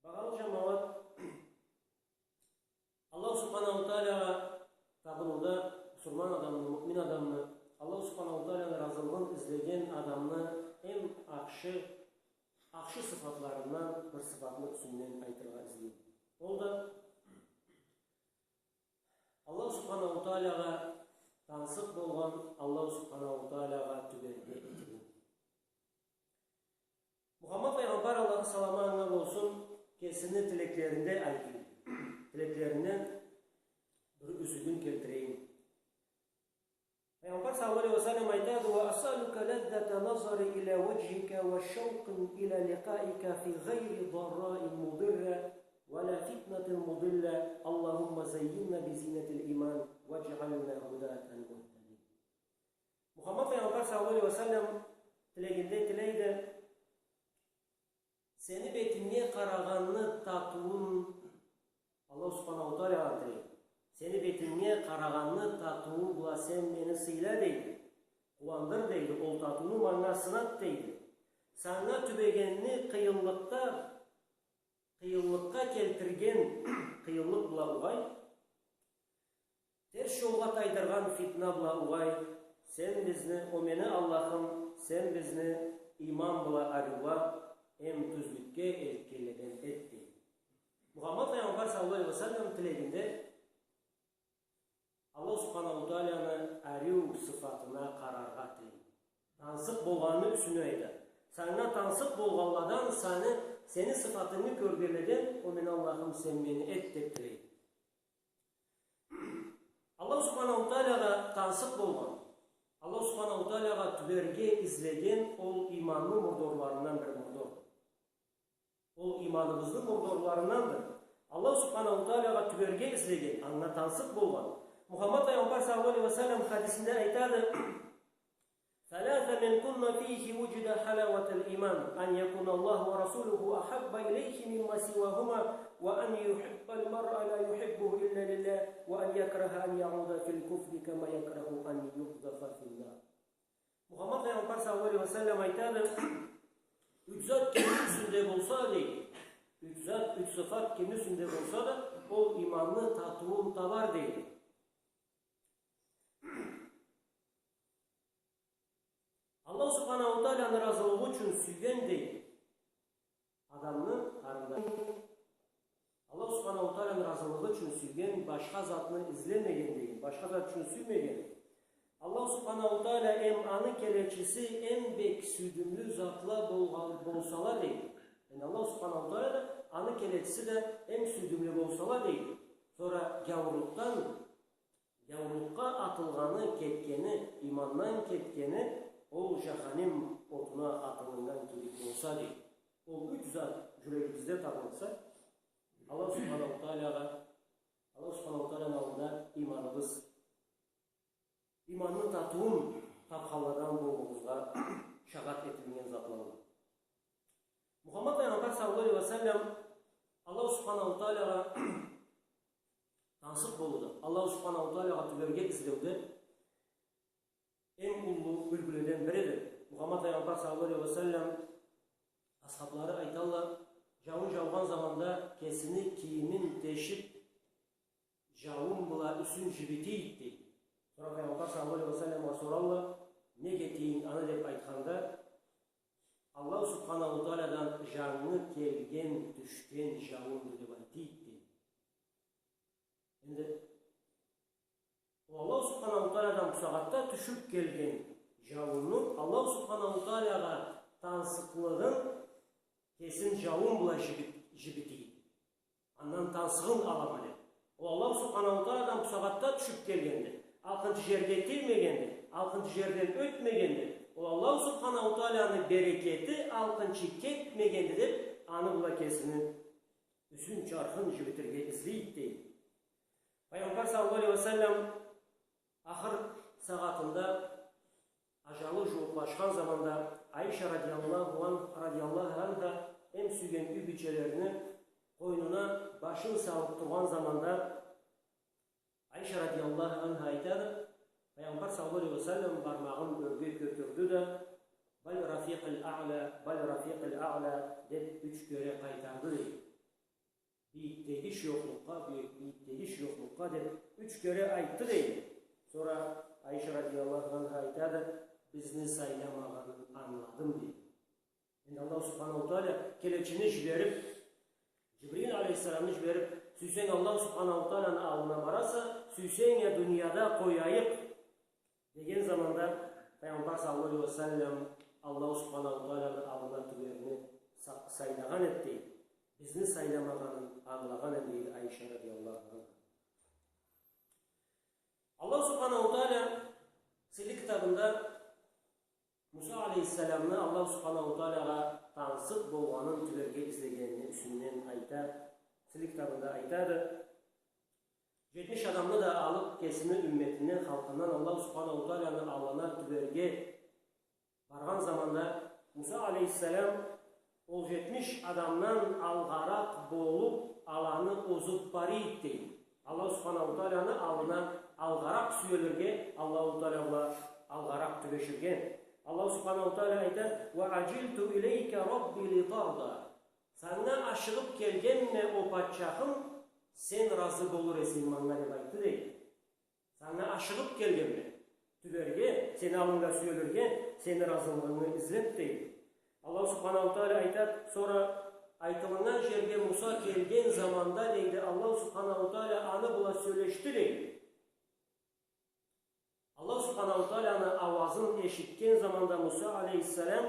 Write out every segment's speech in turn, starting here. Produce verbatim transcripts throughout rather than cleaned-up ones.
Багъалы джамагъат, Аллаху Субханаху Таалагъа табыныуда бусурман адамны, муъмин адамны, Аллаху Субханаху Тааланы разылыгъын излеген адамны эм ахшы, ахшы сыфатларындан бир сыфатны юсюнден айтыргъа излейме. Ол да Аллаху Субханаху Таалагъа тансыкъ болгъан, Аллаху Субханаху Таалагъа тюберге этген. Мухаммад файгъамбар, Аллахны саламы анга болсун, кесини тилеклеринде айтды. Тилеклеринден бир юзюгюн келтирейим. Файгъамбар саллаллаху алейхи ва саллам айтады: «وأسألك لذة النظر إلى وجهك والشوق إلى لقائك في غير ضراء مضرة ولا فتنة مضلة، اللهم زينا بزينة الإيمان واجعلنا هداة مهتدين». Мухаммад файгъамбар саллаллаху алейхи ва саллам тилегинде тилейди, сени бетинге къарагъанны татыуун, Аллаху Субханаху Тааладан тилейди. Сени бетинге къарагъанны татыуу бла сен мени сыйла, дейди. Къууандыр, дейди, ол татыуну манга сынат, дейди. Санга тюбегенни къыйынлыкъда, къыйынлыкъгъа келтирген къыйынлыкъ бла угъай, терс джолгъа тайдыргъан фитна бла угъай, сен бизни, о мени Аллахым, сен бизни иман бла ариугъа эм тюзлюкге элтгенледен эт, дейди. Мухаммад файгъамбар саллаллаху алейхи ва саллам тилегинде Аллаху Субханаху Тааланы ариу сыфатына къараргъа тилейди. Тансыкъ болгъанны юсюне айта. Санга тансыкъ болгъанладан, сени, сени сыфатынгы кёргенледен, о мени Аллахым, сен мени эт, деп тилейди. Аллаху Субханаху Таалагъа тансыкъ болгъан, Аллаху Субханаху Таалагъа тюберге излеген ол иманны мурдорларындан бир мурдор. Ол иманыбызны мурдорларынданды. Аллаху Субханаху Таалагъа тюберге излеген, анга тансыкъ болгъан. Мухаммад файгъамбар саллаллаху алейхи ва саллам хадисинде айтады: «ثلاث من كن فيه وجد حلاوة الإيمان، أن يكون الله ورسوله أحب إليه مما سواهما، وأن يحب المرء لا يحبه إلا لله، وأن يكره أن يعود في الكفر كما يكره أن يقذف في النار». Мухаммад файгъамбар саллаллаху алейхи ва саллам айтады: «Юч зат кимни юсюнде болса, дейди, юч зат, юч сыфат кимни юсюнде болса да, ол иманны татыуун табар», дейди. Аллаху Субханаху Тааланы разылыгъы ючюн сюйген, дейди, адамны, къарындаш, Аллаху Субханаху Тааланы разылыгъы ючюн сюйген, башха затны излемеген, дейди, башха зат ючюн сюймеген. Аллаху Субханаху Таала эм аны келечиси эм бек сюйдюмлю затла болгъан болсала, дейди. Яни Аллаху Субханаху Таала да, аны келечиси да эм сюйдюмлю болсала, дейди. Сора гяуурлукъдан, гяуурлукъгъа атылгъаны, кетгени, имандан кетгени, ол жаханим отуна атылыннган кибик болса, дейди. Ол юч зат жюрегибизде табылса, Аллаху Субханаху Таалагъа, Аллаху Субханаху Тааланы аллында иманыбыз, иманны татыуун тапханладан болугъубузгъа шагъат этилиннген затладан. Мухаммад файгъамбар саллаллаху алейхи ва саллам Аллаху Субханаху Таалагъа тансыкъ болууда, Аллаху Субханаху Таалагъа тюберге излеуде эм уллу юлгюледен бириди. Мухаммад файгъамбар саллаллаху алейхи ва саллам, асхаблары айталла, жауун жаугъан заманда кесини кийимин тешип, жауун бла юсюн жибите эди, дейди. Сора файгъамбар саллаллаху алейхи ва салламгъа соралла, неге этейим аны деп айтханда, Аллаху Субханаху Тааладан жангы келген, тюшген жауунду деп айта эди, дейди. Энди ол Аллаху Субханаху Тааладан бусагъатда тюшюп келген жауунну, Аллаху Субханаху Таалагъа тансыкълыгъын кесин жауун бла жибит-, жибите эди. Андан тансыгъын алама деп. Ол Аллаху Субханаху Тааладан бусагъатда тюшюп келгенди. Алкъынчы жерге тиймегенди, алкъынчы жерден ётмегенди. Ол Аллаху Субханаху Тааланы берекети алкъынчы кетмегенди деп, аны бла кесини юсюн, чархын жибитирге излей эди, дейди. Файгъамбар саллаллаху алейхи ва саллам ахыр сагъатында, ажалы жууукълашхан заманда, Айша радияллаху ан-, радияллаху анха эм сюйген юй бийчелерини къойнуна башын салып тургъан заманда, Айша радияллаху анха айтады, файгъамбар саллаллаху алейхи ва саллам бармагъын ёрге кётюрдю да, «Баль рафикъиль аъля, баль рафикъиль аъля» деп юч кере къайтарды, дейди. бийик дегиш жокълукъгъа, бийик, бийик дегиш жокълукъгъа деп юч кере айтды, дейди. Сора Айша радияллаху анха айтады: «Бизни сайламагъанын ангыладым», — дейди. Энди Аллаху Субханаху Тааля келечини жиберип, Жибрил алейхиссаламны жиберип, сюйсенг Аллаху Субханаху Тааланы аллына бараса, сюйсенг я дунияда къояйыкъ деген заманда Пайгъамбар саллаллаху алейхи ва саллам Аллаху Субханаху Тааланы аллына тюберни са-, сайлагъан эди, дейди. Бизни сайламагъанын ангылагъан эди, дейди Айша радияллаху анха. Аллаху Субханаху Тааля сыйлы китабында Муса алейхиссаламны Аллаху Субханаху Таалагъа тансыкъ болгъанын тюберге излегенини юсюнден айта. Сыйлы китабында айтады: жетмиш адамны да алып, кесини умметинден, халкъындан Аллаху Субханаху Тааланы аллына тюберге баргъан заманда Муса алейхиссалам ол жетмиш адамдан алгъаракъ болуп, аланы озуп бара эди, дейди. Аллаху Субханаху Тааланы аллына алгъаракъ сюелирге Аллаху Тааля бла алгъаракъ тюбеширген. Аллаху Субханаху Тааля айта: «Ва ажилту илейка, Рабби, литарда». Санга ашыгъып келгенме, о патчахым, сен разы болур эсенг манга, деп айтды, дейди. Санга ашыгъып келгенме тюберге, сени аллынгда сюелирге, сени разылыгъынгы излеп, дейди. Аллаху Субханаху Тааля айтады: «Сора айтылыннган жерге Муса келген заманда, — дейди, — Аллаху Субханаху Тааля аны бла сёлешди», — дейди. Аллаху Субханаху Тааланы ауазын эшитген заманда Муса алейхиссалам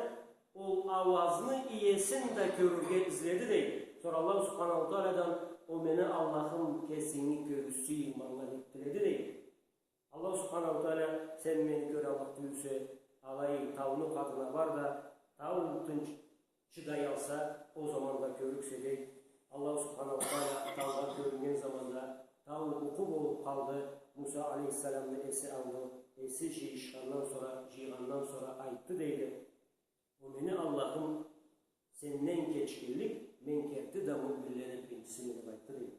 ол ауазны иесин да кёрюрге изледи, дейди. Сора Аллаху Субханаху Таалядан: «О мени Аллахым, кесинги кёргюзт манга», — деп тиледи, дейди. Аллаху Субханаху Тааля: «Сен мени кёраллыкъ тюйюлсе, алай тауну къатына бар да, тау тынч чыдаялса, о заманда кёрюрсе», — дейди. Аллаху Субханаху Тааля таугъа кёрюннген заманда тау укъу болуп къалды. Муса алейхиссаламны эси алды. Эси жыйышхандан сора, жыйгъандан сора айтды, дейди: «О мени Аллахым, сенден кечгинлик, мен керти да муъминлени биринчисиме», — деп айтды,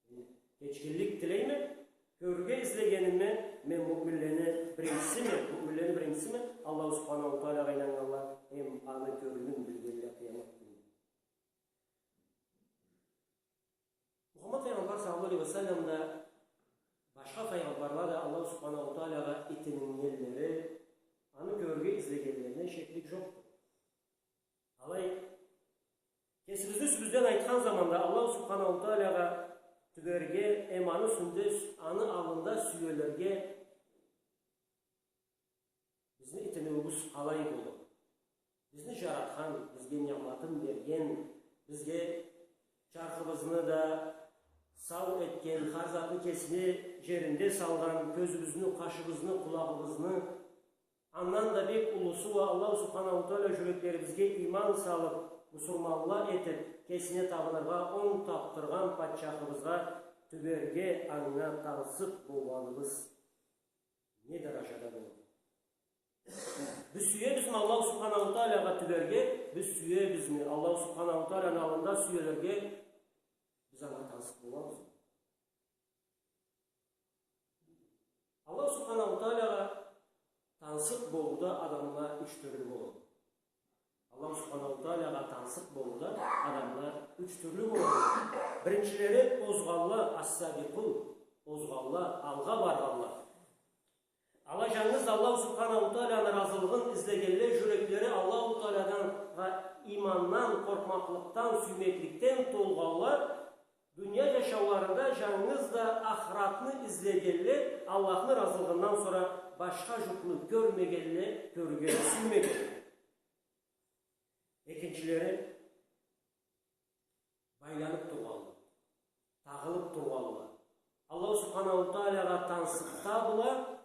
дейди. Кечгинлик тилейме, кёрюрге излегенимме, мен муъминлени биринчисиме, муъминлени биринчисиме, Аллаху Субханаху Тааля айланнганла, эм аны кёрюмюн билгенле къыямат кюню. Мухаммад файгъамбар саллаллаху алейхи ва саллам да, башха файгъамбарла да Аллаху Субханаху Тааляга итиннгенлери, аны кёрюрге излегенлерине шеклик жокъду. Алай, кесибизни юсюбюзден айтхан заманда, Аллаху Субханаху Тааляга тюберге, эм аны юсюнде, аны аллында сюелирге бизни итиниуюбюз къалай болур? Бизни жаратхан, бизге ниъматын берген, бизге чархыбызны да сау этген, хар затны кесини жеринде салгъан, кёзюбюзню, къашыбызны, къулагъыбызны, андан да бек уллусу уа Аллаху Субханаху Тааля жюреклерибизге иман салып, мусулманла этип, кесине табыныргъа онг тапдыргъан патчахыбызгъа тюберге, анга тансыкъ болгъаныбыз не даражада болур? Биз сюебизми Аллаху Субханаху Тааляга тюберге? Биз сюебизми Аллаху Субханаху Тааляны аллында сюелирге? Биз анга тансыкъ болабызмы? Аллаху Субханаху Тааляга тансыкъ болууда адамла юч тюрлю болур. Аллаху Субханаху Тааляга тансыкъ болууда адамла юч тюрлю болур. Биринчилери озгъанла, ас-сабикъун, озгъанла, алгъа баргъанла. Ала жангыз Аллаху Субханаху Тааляны разылыгъын излегенле, жюреклери Аллаху Таалядан ва имандан, къоркъмакълыкъдан, сюймекликден толгъанла, дуния жашауларында жангыз да ахыратны излегенле, Аллахны разылыгъындан сора башха жукъну кёрмегенле, кёрюрге сюймегенле. Экинчилери байланып тургъанла, тагъылып тургъанла. Аллаху Субханаху Тааляга тансыкъда бла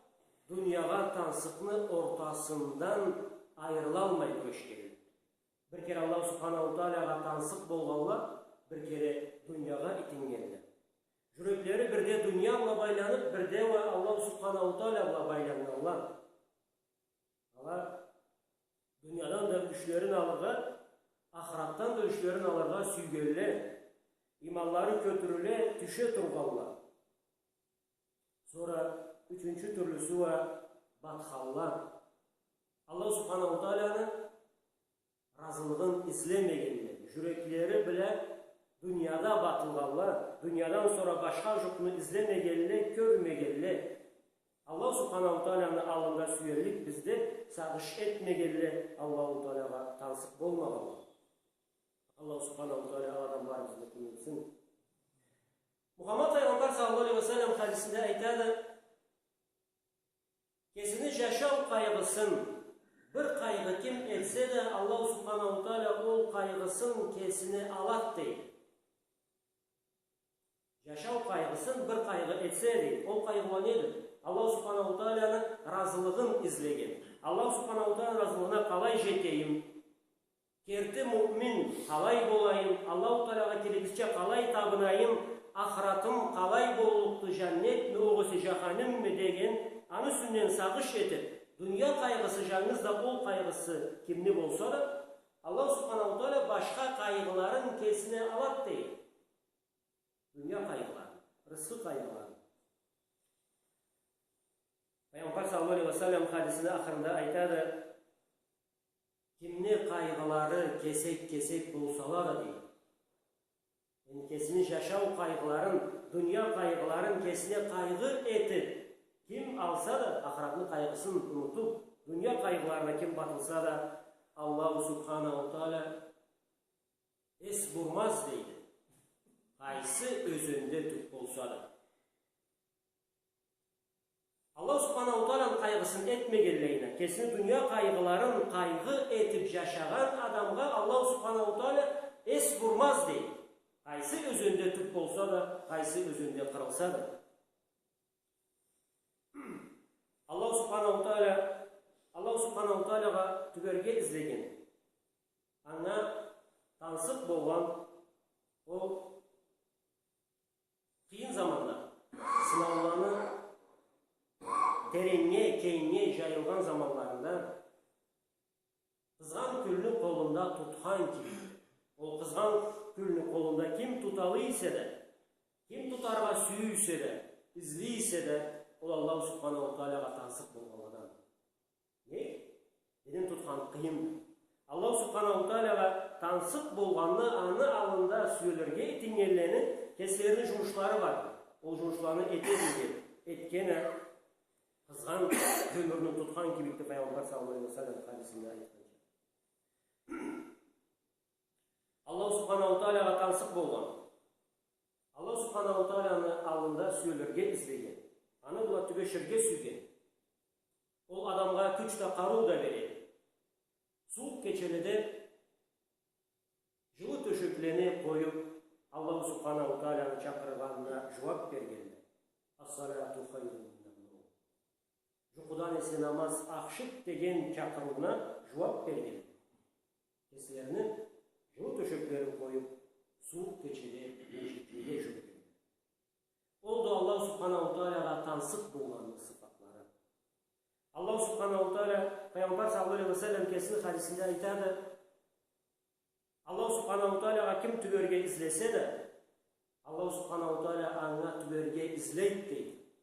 дуниягъа тансыкъны ортасындан айырылалмай кюрешгенле. Бир кере Аллаху Субханаху Тааляга тансыкъ болгъанла, бир кере дуниягъа итиннгенле. Жюреклери бирде дуния бла байланып, бирде уа Аллаху Субханаху Тааля бла байланнганла. Ала дуниядан да юлюшлерин алыргъа, ахыратдан да юлюшлерин алыргъа сюйгенле, иманлары кётюрюле, тюше тургъанла. Сора ючюнчю тюрлюсю уа батханла. Аллаху Субханаху Тааляны разылыгъын излемегенле, жюреклери бла Дунияда батылгъанла, дуниядан сора башха жукъну излемегенле, кёрмегенле, Аллаху Субханаху Тааланы аллында сюеллик бизде сагъыш этмегенле, Аллаху Таалагъа тансыкъ болмагъанла. Аллаху Субханаху Таала аладан барыбызны да этсин. Мухаммад Пайгъамбар саллаллаху алейхи ва саллам хадисинде айтады: «Кесини жашау къайгъысын бир къайгъы ким этсе да, Аллаху Субханаху Таала ол къайгъысын кесине алат», — дейди. Жашау къайгъысын бир къайгъы этсе, дейди. Ол къайгъыла неди? Аллаху Субханаху Тааланы разылыгъын излеген. Аллаху Субханаху Тааланы разылыгъына къалай жетейим? Керти муъмин къалай болайым, Аллаху Таалагъа керегисича къалай табынайым, ахыратым къалай боллукъду, жаннетми, огъесе жаханимми деген, аны юсюнден сагъыш этип, дуния къайгъысы, жангыз да ол къайгъысы кимни болса да, Аллаху Субханаху Таала башха къайгъыларын кесине алат, дейди. Дуния къайгъыларын, рысхы къайгъыларын. Пайгъамбар саллаллаху алейхи ва саллам хадисини ахырында айтады: «Кимни къайгъылары кесек-кесек болсала да, — дейди, — яни кесини жашау къайгъыларын, дуния къайгъыларын кесине къайгъы этип, ким алса да, ахыратны къайгъысын унутуп, дуния къайгъыларына ким батылса да, Аллаху Субханаху Таала эс бурмаз, — дейди, — къайсы ёзенде тюб болса да». Аллаху Субханаху Тааланы къайгъысын этмегенлейине, кесини дуния къайгъыларын къайгъы этип жашагъан адамгъа Аллаху Субханаху Таала эс бурмаз, дейди. Къайсы ёзенде тюб болса да, къайсы ёзенде къырылса да. Аллаху Субханаху Таала, Аллаху Субханаху Таалагъа тюберге излеген, анга тансыкъ болгъан ол къыйын заманда, сынауланы тереннге, кенгнге жайылгъан заманларында, къызгъан кюлню къолунда тутхан кибик. Ол къызгъан кюлню къолунда ким туталлыкъ эсе да, ким тутаргъа сюе эсе да, излей эсе да, ол Аллаху Субханаху Таалагъа тансыкъ болгъанладан. Не? Неден тутхан къыйын. Аллаху Субханаху Таалагъа тансыкъ болгъанны аны аллында сюелирге итиннгенлени кеслерини жумушлары бар. Ол жумушланы эте билген, этген а, къызгъан кёмюрню тутхан кибикди, Пайгъамбар саллаллаху алейхи ва саллам хадисинде айтханча. Аллаху Субханаху Таалагъа тансыкъ болгъан, Аллаху Субханаху Тааланы аллында сюелирге излеген, аны бла тюбеширге сюйген, ол адамгъа кюч да, къарыу да береди. Сууукъ кечеледе жылы тёшеклени къоюп, Аллаху Субханаху Тааланы чакъыргъанына жууап бергенде, «Ас-салату хайрун минан-наум». Жукъудан эсе намаз ахшыды деген чакъырыуна жууап берген. Кеслерини жылы тёшеклерин къоюп, сууукъ кечеде межгитлеге жюрюген. Ол да Аллаху Субханаху Таалагъа тансыкъ болгъанны сыфатлары. Аллаху Субханаху Таала, Пайгъамбар саллаллаху алейхи ва саллам кесини хадисинде айтады: Аллаху Субханаху Таалагъа ким тюберге излесе да, Аллаху Субханаху Таала анга тюберге излейди, дейди.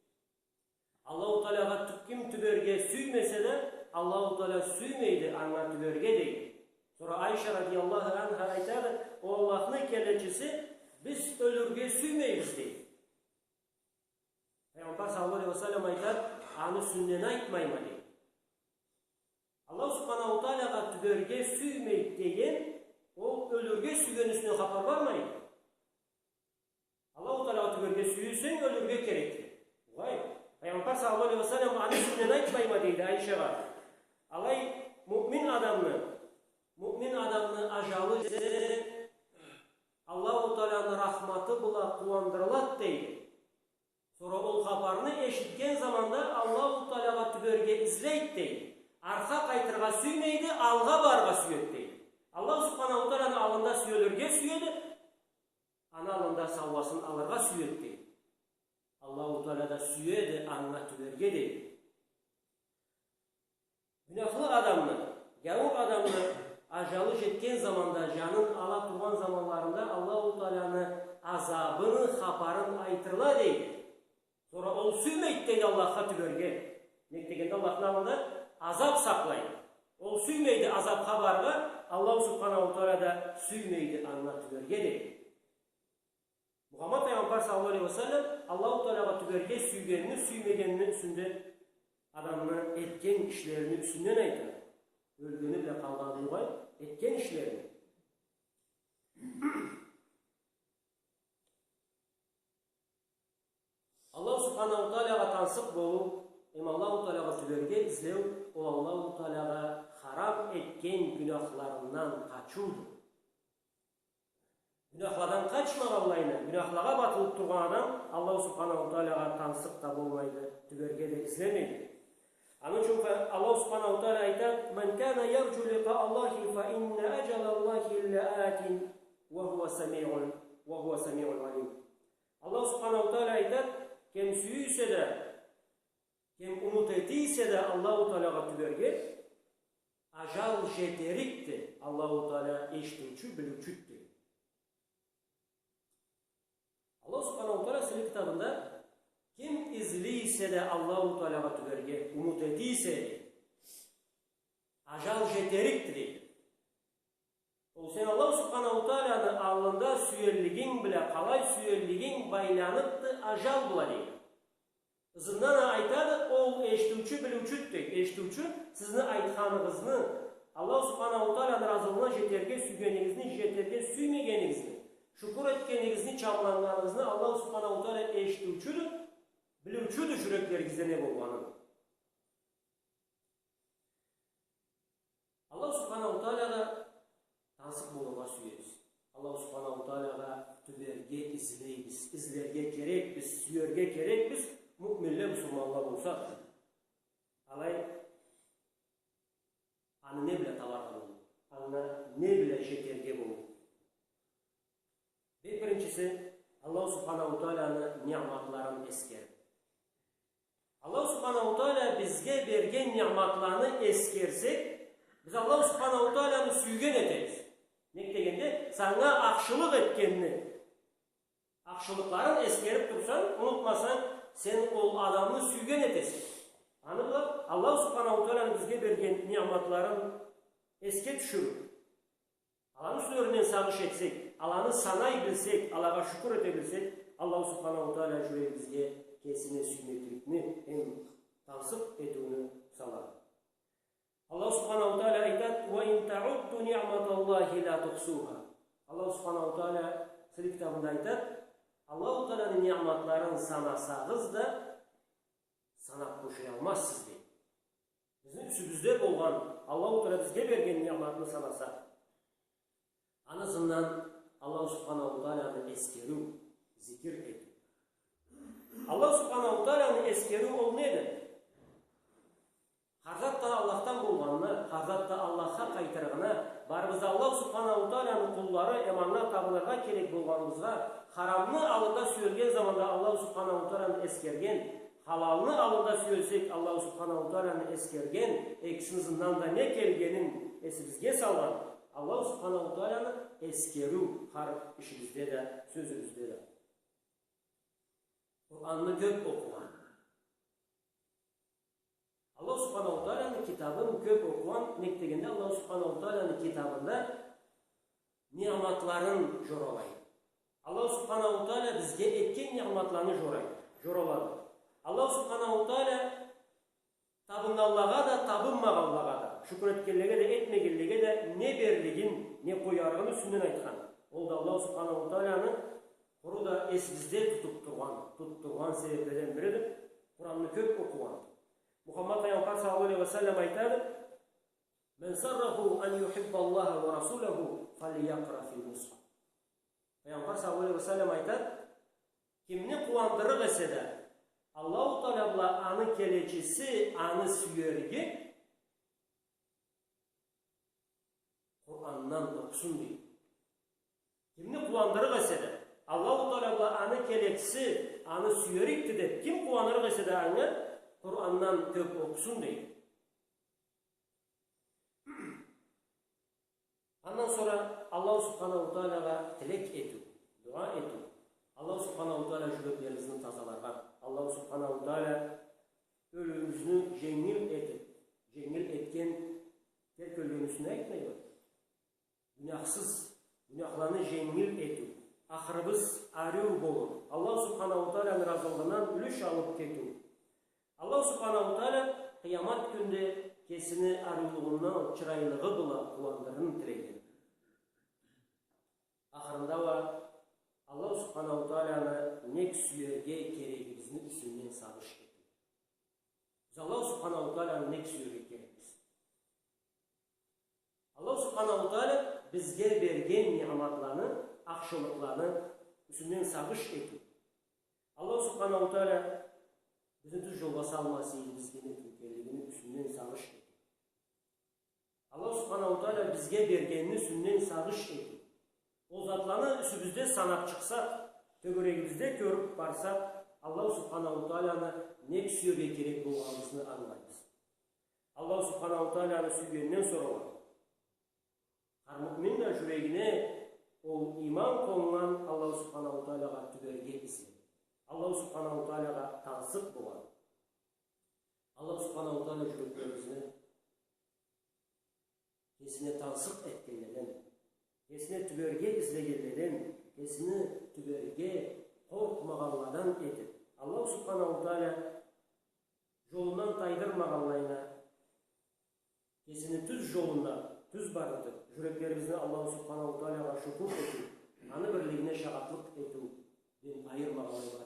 Аллаху Таалагъа тю-, ким тюберге сюймесе да, Аллаху Таала сюймейди анга тюберге, дейди. Сора Айша радияллаху анха айтады: «О Аллахны келечиси, биз ёлюрге сюймейбиз», — дейди. Пайгъамбар саллаллаху алейхи ва саллам айтады: «Аны юсюнден айтмайма», — дейди. Аллаху Субханаху Таалагъа тюберге сюймейди деген, ол ёлюрге сюйгенни юсюнден хапар бармайды. Аллаху Таалагъа тюберге сюйсенг, ёлюрге керекди. Огъай, Пайгъамбар саллаллаху алейхи ва саллам аны юсюнден айтмайма, дейди Айшагъа. Алай муъмин адамны, муъмин адамны ажалы Аллаху Тааланы рахматы бла къууандырылады, дейди. Сора ол хапарны эшитген заманда Аллаху Таалагъа тюберге излейди, дейди. Аркъа къайтыргъа сюймейди, алгъа барыргъа сюеди, дейди. Аллаху Субханаху Тааланы аллында сюелирге сюеди, аны аллында сауасын алыргъа сюеди, дейди. Аллаху Таала да сюеди анга тюберге, дейди. Гюнахлы адамны, гяуур адамны ажалы жетген заманда, жанын ала тургъан заманларында Аллаху Тааланы азабыны хапарын айтырла, дейди. Сора ол сюймейди, дейди, Аллахха тюберге. Нек дегенде, Аллахны аллында азаб сакълайды. Ол сюймейди азабха барыргъа, Аллаху Субханаху Таала да сюймейди анга тюберге, дейди. Мухаммад Пайгъамбар саллаллаху алейхи ва саллам Аллаху Таалагъа тюберге сюйгенини, сюймегенини юсюнде адамны этген ишлерини юсюнден айта. Ёлгени бла къалгъаны ногъай, этген ишлерини. Аллаху Субханаху Таалагъа тансыкъ болуу, эм Аллаху Таалагъа тюберге излеу, ол Аллаху Таалагъа харам этген гюнахларындан къачыуду. Гюнахладан къачмагъанлайына, гюнахлагъа батылып тургъан адам Аллаху Субханаху Таалагъа тансыкъ да болмайды, тюберге да излемейди. Аны ючюн фа-, Аллаху Субханаху Таала айтады: «Ман кана ярджу ликъаа Аллахи фа инна аджала Аллахи лаатин ва хуа самиун, ва хуа самиун алим». Аллаху Субханаху Таала айтады: ким сюйсе да, ким умут этсе да Аллаху Таалагъа тюберге, ажал жетерикди, Аллаху Таала эшитиучю, билиучюдю. Аллаху Субханаху Таала сыйлы китабында: ким излесе да Аллаху Таалагъа тюберге, умут этсе да, ажал жетерикди, дейди. Ол сен Аллаху Субханаху Тааланы аллында сюеллигинг бла, къалай сюеллигинг байланыпды ажал бла, дейди. Ызындан а айтады, ол эшитиучю, билиучюдю, дейди. Эшитиучю, сизни айтханыгъызны, Аллаху Субханаху Тааланы разылыгъына жетерге сюйгенигизни, жетерге сюймегенигизни, шукур этгенигизни, чамланнганыгъызны Аллаху Субханаху Таала эшитиучюдю, билиучюдю жюреклеригизде не болгъанын. Аллаху Субханаху Таалагъа тансыкъ болургъа сюебиз. Аллаху Субханаху Таалагъа тюберге излейбиз, излерге керекбиз, сюерге керекбиз, муъминле, муслиманла болсакъ. Алай, аны не бла табаргъа боллукъ? Анга не бла жетерге боллукъ? Бек биринчиси, Аллаху Субханаху Тааланы ниъматларын эскер. Аллаху Субханаху Таала бизге берген ниъматланы эскерсек, биз Аллаху Субханаху Тааланы сюйген этебиз. Нек дегенде, санга ахшылыкъ этгенни, ахшылыкъларын эскерип турсанг, унутмасанг, сен ол адамны сюйген этесе. Аны бла Аллаху Субханаху Тааланы бизге берген ниъматларын эсге тюшюрюп, аланы юслеринден сагъыш этсек, аланы санай билсек, алагъа шукур эте билсек, Аллаху Субханаху Таала жюрегибизге кесине сюймекликни эм тансыкъ этиуню салады. Аллаху Субханаху Таала айтады: «Ва ин таудду ниъматаллахи ла тухсуха». Аллаху Субханаху Таала сыйлы китабында айтады: Аллаху Тааланы ниъматларын санасагъыз да, санап бошаялмазсыз, дейди. Бизни юсюбюзде болгъан, Аллаху Таала бизге берген ниъматны санасакъ, аны ызындан Аллаху Субханаху Тааланы эскериу, зикир этиу. Аллаху Субханаху Тааланы эскериу ол неди? Хар зат да Аллахдан болгъанына, хар зат да Аллахха къайтырыгъына, барыбыз да Аллаху Субханаху Тааланы къуллары, эм анга табыныргъа керек болгъаныбызгъа, харамны аллында сюелген заманда Аллаху Субханаху Тааланы эскерген, халалны аллында сюелсек, Аллаху Субханаху Тааланы эскерген, экисини ызындан да не келгенин эсибизге салгъан, Аллаху Субханаху Тааланы эскериу хар ишибизде да, сёзюбюзде да. Къуранны кёп окъугъан. Аллаху Субханаху Тааланы китабын кёп окъугъан, нек дегенде Аллаху Субханаху Тааланы китабында ниъматларын жоралай. Аллаху Субханаху Таала бизге этген ниъматланы жорай, жоралады. Аллаху Субханаху Таала табыннганлагъа да, табынмагъанлагъа да, шукур этгенлеге да, этмегенлеге да не берлигин, не къоярыгъын юсюнден айтхан. Ол да Аллаху Субханаху Тааланы къуру да эсибизде тутуп тургъан, тутуп тургъан себепледен бириди Къуранны кёп окъугъан. Мухаммад Пайгъамбар саллаллаху алейхи ва саллам айтады: «Ман сарраху ан юхиббаллаха ва расулаху, фальякъра филь мусхаф». Пайгъамбар саллаллаху алейхи ва саллам айтады: кимни къууандырыкъ эсе да Аллаху Таала бла аны келечиси аны сюерге, Къурандан окъусун, дейди. Кимни къууандырыкъ эсе да, Аллаху Таала бла аны келечиси аны сюерикди деп, ким къууанырыкъ эсе да анга, Къурандан кёп окъусун, дейди. Андан сора Аллаху Субханаху Таалагъа тилек этиу, дуа этиу. Аллаху Субханаху Таала жюреклерибизни тазаларгъа, Аллаху Субханаху Таала ёлюуюбюзню женгил этип, женгил этген, терк ёлген юсюне айтмайла. Гюняхсыз, гюняхланы женгил этиу. Ахырыбыз ариу болур. Аллаху Субханаху Тааланы разылыгъындан юлюш алып кетиу. Аллаху Субханаху Таала къыямат кюнде кесини ариулугъундан, чырайлыгъы бла къууандырырын тилеген. Ахырында уа Аллаху Субханаху Тааланы нек сюерге керегибизни юсюнден сагъыш этиу. Биз Аллаху Субханаху Тааланы нек сюерге керекбиз? Аллаху Субханаху Таала бизге берген ниъматланы, ахшылыкъланы юсюнден сагъыш этиу. Аллаху Субханаху Таала бизни тюз жолгъа салмаса эди, бизге не этиу кереклигини юсюнден сагъыш этиу. Аллаху Субханаху Таала бизге бергенини юсюнден сагъыш этиу. Ол затланы юсюбюзде санап чыкъсакъ, тёгерегибизде кёрюп барсакъ, Аллаху Субханаху Тааланы нек сюерге керек болгъаныбызны ангылайбыз. Аллаху Субханаху Тааланы сюйгенинден сора уа, хар муъмин да жюрегине ол иман къоннган Аллаху Субханаху Таалагъа тюберге излей. Аллаху Субханаху Таалагъа тансыкъ болгъан. Аллаху Субханаху Таала жюреклерибизни кесине тансыкъ этгенледен, кесине тюберге излегенледен, кесине тюберге къоркъмагъанладан этип, Аллаху Субханаху Таала жолундан тайдырмагъанлайына, кесини тюз жолунда тюз барытып, жюреклерибизни Аллаху Субханаху Таалагъа шукур этип, аны бирлигине шагъатлыкъ этиуден айырмагъанлайына